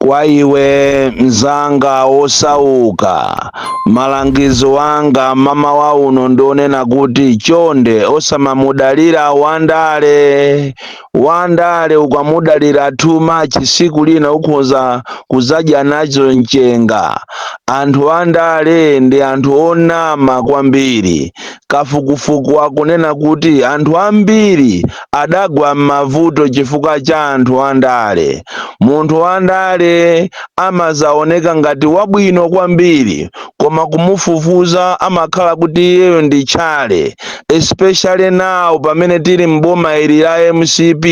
Kwa iwe mzanga wosauka, malangizo anga mamawa uno ndionena kuti chonde osamamudalira wandale. Wandale ukamudalira too much, siku lina ukhoza kuzadya nazo mchenga. Anthu andale ndi anthu onama kwambiri. Kafukufuku akunena kuti anthu ambiri adagwa m'mavuto chifukwa cha anthu andale. Munthu wandale amazaoneka ngati wabwino kwambiri, koma kumufufuza amakhala kuti iyeyo ndi tchale. Especially now pamene tili mboma ili la MCP,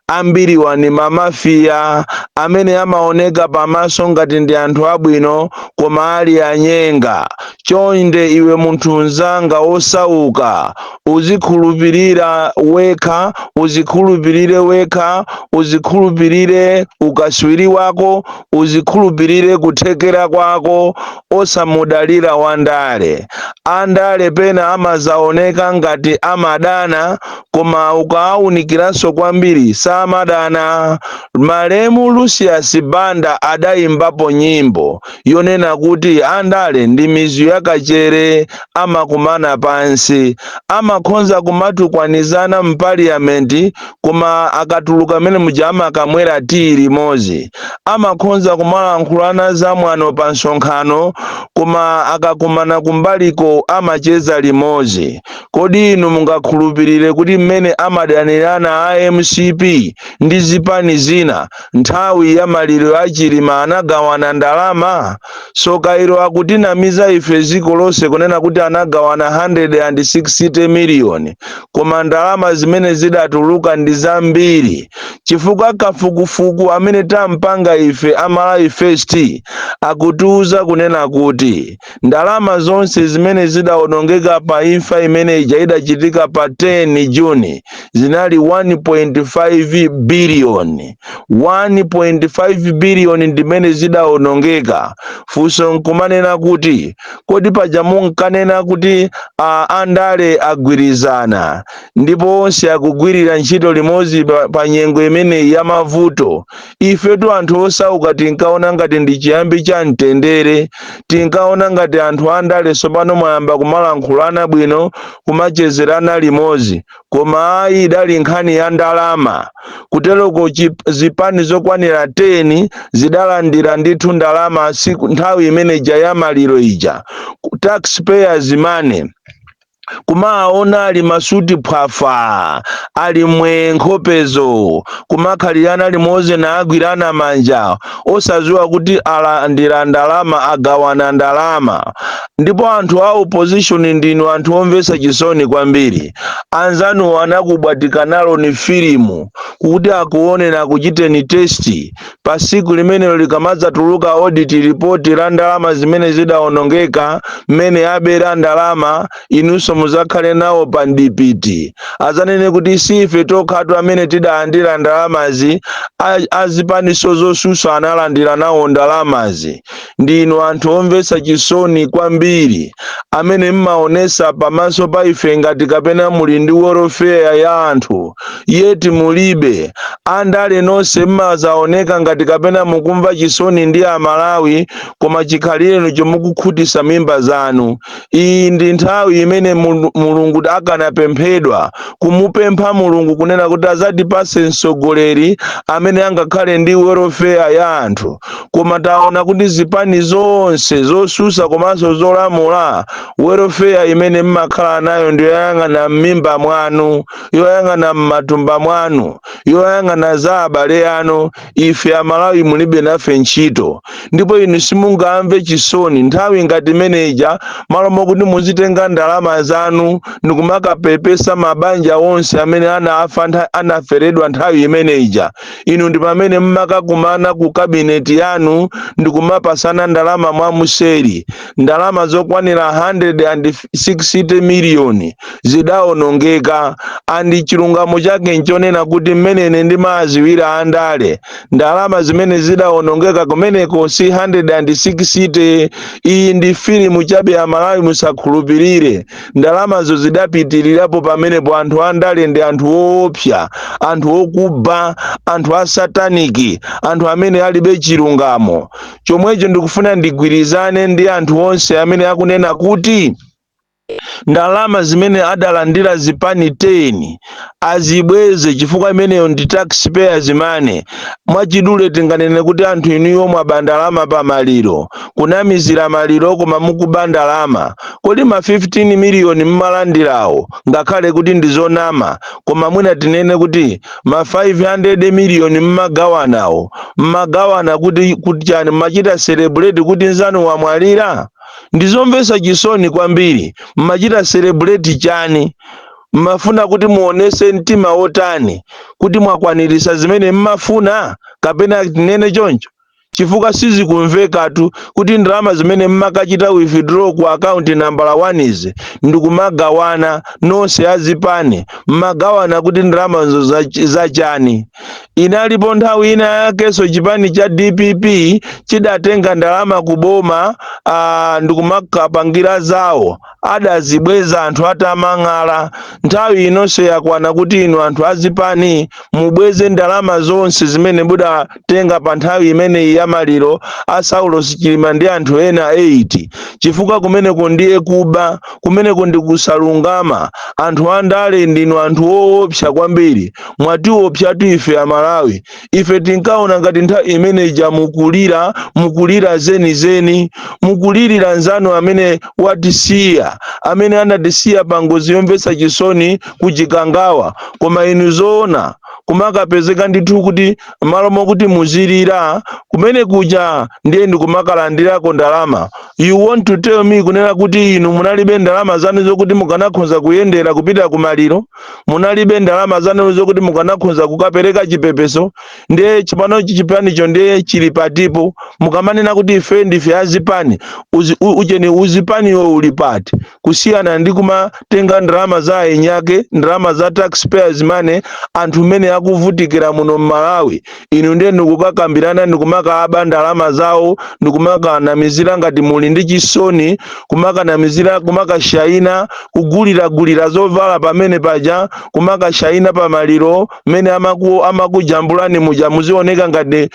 ambiriwa ni mamafiya amene amaoneka pamaso ngati ndi anthu abwino, koma ali anyenga. Chonde iwe munthu mzanga wosauka, uzikhulupirira wekha, uzikhulupirire wekha, uzikhulupirire ukaswiri wako, uzikhulupirire kuthekera kwako, osamudalira wandale. Andale pena amazaoneka ngati amadana, koma ukawawunikiranso kwambiri samadana. Malemu Lucius Banda adayimbapo nyimbo yonena kuti andale ndi mizu yakachere, amakumana pansi, amakhonza kumatukwanizana mpaliyamenti, koma akatuluka mene muja amakamwera tiyi limodzi. Amakhonza kumalankhulana zamwano pa msonkhano, koma akakumana kumbaliko amacheza limodzi. Kodi inu mungakhulupirire kuti mmene amadanirana a MCP ndi zipani zina, nthawi ya maliro a Chilima anagawana ndalama? Soka ilo, akutinamiza ife dziko lonse kunena kuti anagawana 160 miliyoni, koma ndalama zimene zidatuluka ndi zambiri, chifukwa kafukufuku amene tampanga ife a Malawi First akutiuza kunena kuti ndalama zonse zimene zidawonongeka pa imfa imene ija idachitika pa 10 Juni zinali 1.5 biliyoni. 1.5 biliyoni ndimene zidawonongeka. Funso nkumanena kuti kodi paja munkanena kuti andale agwirizana ndipo onse akugwirira ntchito limodzi pa nyengo imeneyi ya mavuto? Ifetu anthu osauka tinkaona ngati ndi chiyambi cha mtendere, tinkaona ngati anthu andale tsopano mwayamba kumalankhulana bwino, kumachezerana limodzi, koma ayi, idali nkhani ya ndalama. Kuteroko zipani zokwanira 10 zidalandira ndithu ndalama siku nthawi imeneja ya maliro ija, taxpayers money. Kumaona ali masuti phwafa, ali mwe nkhopezo, kumakhalirana limodzi naagwirana manja, osadziwa kuti alandira ndalama, agawana ndalama. Ndipo anthu a opposition ndinu anthu omvetsa chisoni kwambiri. Anzanu anakubwatika nalo ni filimu kuti akuone, akuchiteni test. Pa siku limenelo likamadzatuluka audit report la ndalama zimene zidawonongeka, mmene abera ndalama, inunso muzakhale nawo pa ndipiti. Azanene kuti si ife tokhatu amene tidalandira ndalamazi, azipaniso zosusa analandira nawo ndalamazi. Ndinu anthu omvetsa chisoni kwambiri amene mmaonesa pamaso pa ife ngati kapena muli ndi welfare ya anthu, yet mulibe. Andale nonse mmazaoneka ngati kapena mukumva chisoni ndi Amalawi, koma chikhalireno chomukukhutisa mimba zanu. Iyi ndi nthawi imene Mulungu akanapemphedwa, kumupempha Mulungu kunena kuti azatipase mtsogoleri amene angakhale ndi welfare ya anthu. Koma taona kuti zipani zonse zosusa komanso zolamula, welfare imene mmakhala nayo ndi yoyang'ana m'mimba mwanu, yoyang'ana m'matumba mwanu, yoyang'ana za abale anu. Ife Amalawi mulibe nafe ntchito, ndipo inu simungamve chisoni nthawi ngati imeneja. Malo mokuti muzitenga ndalama zanu ndikumakapepesa mabanja onse amene anafa, anaferedwa nthawi imeneja, inu ndi pamene mmakakumana ku kabineti yanu ndikumapasana ndalama mwamuseri. Ndalama zokwanira 160 miliyoni zidawonongeka. And chilungamo chake nchonena kuti mmenene ndimaziwira andale, ndalama zimene zidawonongeka kumeneko si 160. Iyi ndi filimu chabe, Amalawi musakhulupirire. Ndalama zimene zidawonongeka ndi 1.5 Ndalamazo zidapitirirapo pamenepo. Anthu andale ndi anthu woopsa, anthu okuba, anthu asataniki, anthu amene alibe chilungamo. Chomwecho ndikufuna ndigwirizane ndi anthu onse amene akunena kuti ndalama zimene adalandira zipani 10 azibweze, chifukwa imeneyo ndi taxpayers money. Mwachidule tinganene kuti anthu inuyo mwaba ndalama pa maliro, kunamizira maliro koma mukuba ndalama. Kodi ma 15 miliyoni mmalandirawo, ngakhale kuti ndi zonama, koma mwina tinene kuti ma 500 miliyoni mmagawanawo, mmagawana kuti chani? Mmachita celebrate kuti nzanu wamwalira? Ndizomvetsa chisoni kwambiri. Mmachita celebrate chani? Mmafuna kuti muonese mtima wotani? Kuti mwakwanirisa zimene mmafuna, kapena tinene choncho? Chifukwa sizikumvekatu kuti ndalama zimene mmakachita withdraw ku account nambala 1 izi ndikumagawana nonse azipani, mmagawana kuti ndalamazo zachani? Inalipo nthawi ina yakenso chipani cha DPP chidatenga ndalama kuboma ndikumakapangira zawo, adazibweza anthu atamang'ala. Nthawi inonso yakwana kuti inu anthu azipani mubweze ndalama zonse zimene mudatenga pa nthawi imeneyi ya maliro a Saulos Chilima ndi anthu ena 8, chifukwa kumeneko ndiye kuba, kumeneko ndi kusalungama. Anthu andale ndinu anthu woopsa kwambiri, mwatiopsatu ife Amalawi. Ife tinkaona ngati nthawi imeneyi mukulira, mukulira zenizeni, mukulirira nzanu amene watisiya, amene anatisiya pa ngozi yomvetsa chisoni kuchikangawa. Koma inu zoona kumakapezeka ndithu kuti malo mokuti muzilira kumene kuja ndiye ndikumakalandirako ndalama. You want to tell me kunena kuti inu munalibe ndalama zanu zokuti mukanakhoza kuyendera kupita kumaliro? Munalibe ndalama zanu zokuti mukanakhoza kukapereka chipepeso? Ndiye chipanochi, chipanicho ndiye chili patipo? Mukamanena kuti ife ndife azipani, ucheni uzipaniwo uli pati, kusiyana ndi kumatenga ndalama za enyake, ndalama za taxpayers money, anthu mmene akuvutikira muno mMalawi, inu ndiye ndikukakambirana, ndikumakaba ndalama zawo, ndikumakanamizira ngati muli ndi chisoni, kumakanamizira, kumakashayina, kuguliragulira zovala pamene paja, kumakashayina pamaliro mmene amakujambulani muja, muzioneka ngati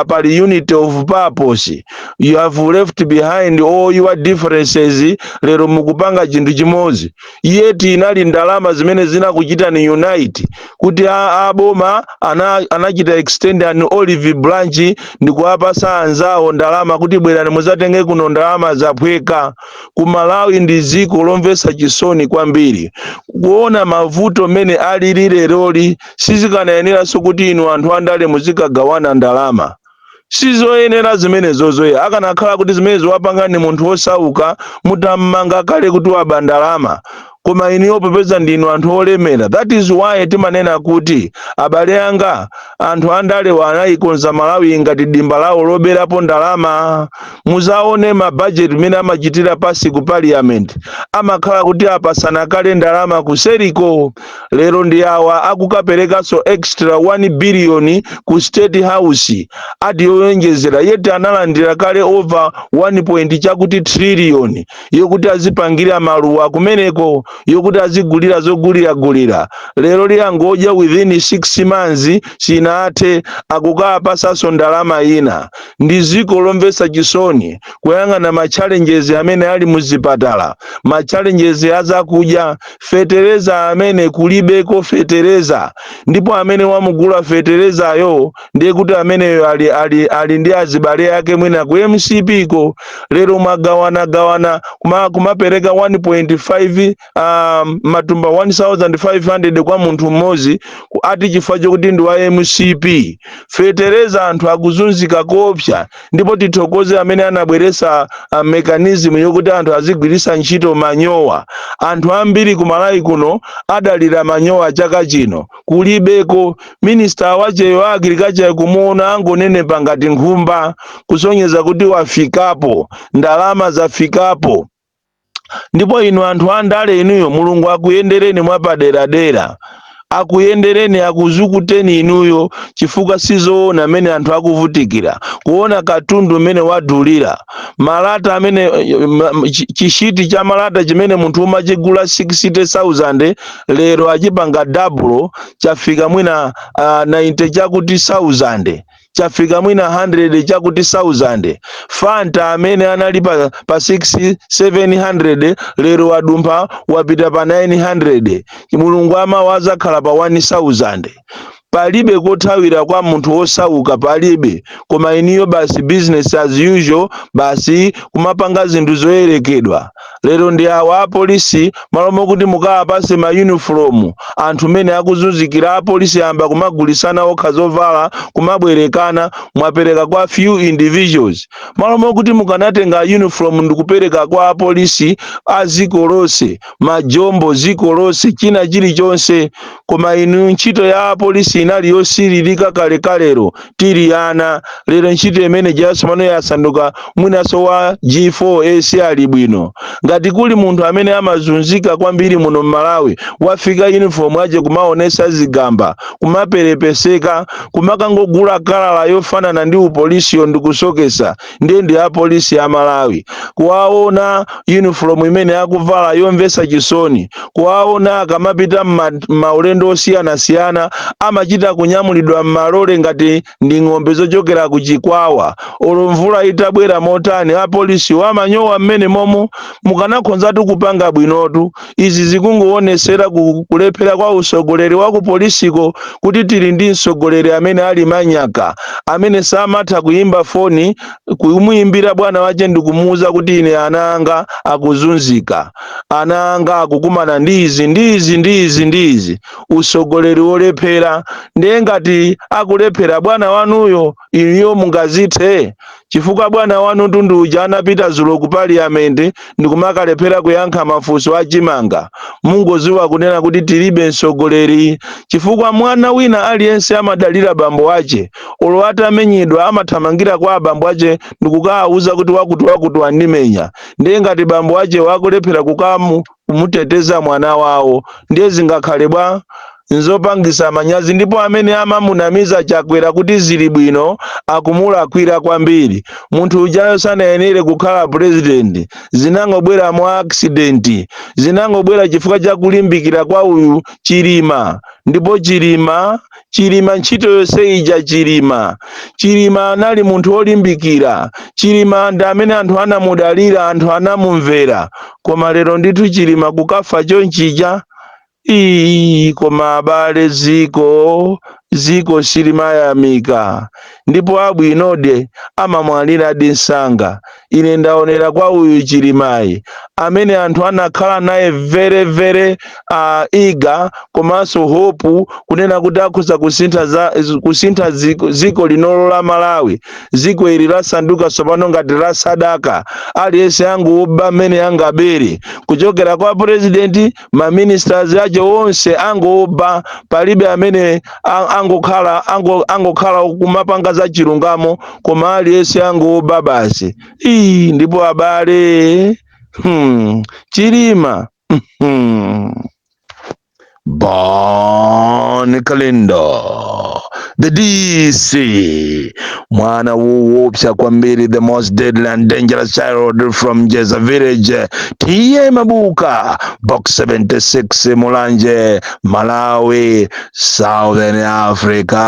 pali unity of purpose. You have left behind all your differences, lero mukupanga chinthu chimodzi. Yeti inali ndalama zimene zinakuchitani unite kuti aboma anachita extend an olive branch ndikuwapasa anzawo ndalama kuti bwerani muzatenge kuno, ndalama zaphweka. Ku Malawi ndi dziko lomvetsa chisoni kwambiri kuona mavuto mene alili leroli. Sizikanayeneranso kuti inu anthu andale muzikagawana ndalama, sizoyenera zimenezozoya. Akanakhala kuti zimenezo wapanga ni munthu wosauka, mutammanga kale kuti waba ndalama. Koma inuyo popeza ndinu anthu olemera, that is why timanena kuti, abale anga, anthu andalewa anayikonza Malawi ngati dimba lawo loberapo ndalama. Muzaone mabajeti mmene amachitira pasi ku parliament, amakhala kuti apasana kale ndalama kuseriko. Lero ndi awa akukaperekanso extra 1 billion ku State House ati yoyonjezera, yeti analandira kale over 1 point chakuti trillion yokuti azipangira maluwa kumeneko, yokuti azigulira zoguliragulira. Lero liyangodya within 6 months sinathe, akukapasanso ndalama ina. Ndi ziko lomvetsa chisoni kuyang'ana ma challenges amene ali muzipatala, ma challenges azakudya, fetereza amene kulibeko fetereza, ndipo amene wamugula feterezayo ndiye kuti ameneyo ali ndi azibale ake mwina ku MCP ko. Lero mwagawanagawana kumapereka 1.5 matumba 1500 kwa munthu mmodzi ati chifukwa chokuti ndi wa MCP. Fetereza, anthu akuzunzika kopsa. Ndipo tithokoze amene anabweresa mechanism yokuti anthu azigwiritsa ntchito manyowa. Anthu ambiri ku Malawi kuno adalira manyowa, chaka chino kulibeko. Minister wacheyo agriculture kumuona angonenepa ngati nkhumba, kusonyeza kuti wafikapo, ndalama zafikapo. Ndipo inu anthu andale inuyo, Mulungu akuyendereni mwapaderadera. Akuyendereni, akuzukuteni inuyo, chifukwa sizoona amene anthu akuvutikira kuona katundu umene wadulira. Malata amene chishiti cha malata chimene munthu umachigula 60,000, lero achipanga double, chafika mwina 90 chakuti 1000, chafika mwina 100 chakuti 1000. Fanta amene anali pa 6 700, lero wadumpha, wapita pa 900. Mulungu amawa azakhala pa 1000. Palibe kothawira kwa munthu wosauka, palibe. Koma iniyo basi, business as usual, basi kumapanga zinthu zoyerekedwa. Lero ndi awa apolisi, malo mokuti mukawapase ma uniform anthu mene akuzunzikira, apolisi amba kumagulisana okha zovala, kumabwerekana. Mwapereka kwa few individuals, malo mokuti mukanatenga uniform ndikupereka kwa apolisi a ziko lonse, majombo ziko lonse, china chilichonse. Koma inu, ntchito ya apolisi inali yosiririka kalekalero tili ana. Lero ntchito imene jasomano yasanduka mwinaso wa G4 AC ali bwino. Ngati kuli munthu amene amazunzika kwambiri muno mMalawi, wafika uniform aje kumaonesa zigamba, kumaperepeseka, kumakangogula kalala yofanana ndi upolisiyo ndikusokesa, ndiye ndi apolisi a Malawi. Kuwaona uniform imene akuvala, yomvetsa chisoni. Kuwaona akamapita maulendo osiyanasiyana, amachita kunyamulidwa m'malole ngati ndi ng'ombe zochokera ku Chikwawa. Olo mvula itabwera motani, apolisiwo amanyowa mmene momo. Mukanakhonzatu kupanga bwinotu. Izi zikungowonesera kulephera kwa usogoleri wa kupolisiko, kuti tili ndi msogoleri amene ali manyaka, amene samatha kuyimba foni, kumuyimbira bwana wache ndikumuwuza kuti ine ana anga akuzunzika, ana anga akukumana ndi izi, ndi izi, ndi izi, ndi izi. Usogoleri wolephera. Ndiye ngati akulephera bwana wanuyo, inuyo mungazithe? Chifukwa bwana wanu tundu uja anapita zulo ku parliament ndikumakalephera kuyankha mafunso achimanga. Mungoziwa kunena kuti tilibe msogoleri, chifukwa mwana wina aliyense amadalira bambo ache. Olo atamenyedwa, amathamangira kwa abambo ache ndikukawawuza kuti wakuti wakuti wandimenya. Ndiye ngati bambo ache wakulephera kumuteteza mwana wawo, ndiye zingakhale bwa? Nzopangisa manyazi. Ndipo amene amamunamiza Chakwera kuti zili bwino, akumulakwira kwambiri. Munthu ujayo sanayenere kukhala president. Zinangobwera mwa accident, zinangobwera chifukwa cha kulimbikira kwa uyu Chilima. Ndipo Chilima, Chilima, ntchito yonse ija Chilima, Chilima anali munthu wolimbikira. Chilima ndi amene anthu anamudalira, anthu anamumvera. Koma lero ndithu Chilima kukafa chonchija, ii, koma abale, ziko silimayamika, ndipo abwinode amamwaliradi msanga. Ine ndaonera kwa uyu Chilimayi, amene anthu anakhala naye very very eager, komanso hope kunena kuti akhoza kusintha ziko linolo la Malawi. Ziko ili lasanduka tsopano ngati la sadaka. Aliyense angoba mmene angabere, kuchokera kwa president, ma ministers ache onse angoba. Palibe amene angokhala kumapanga za chilungamo, koma aliyense angoba basi. Ii, ndipo abale, Chilima. Bon Kalindo, the DC, mwana woopsa kwambiri, the most deadly and dangerous child from Jeza village, T/A Mabuka, Box 76, Mulanje, Malawi, Southern Africa.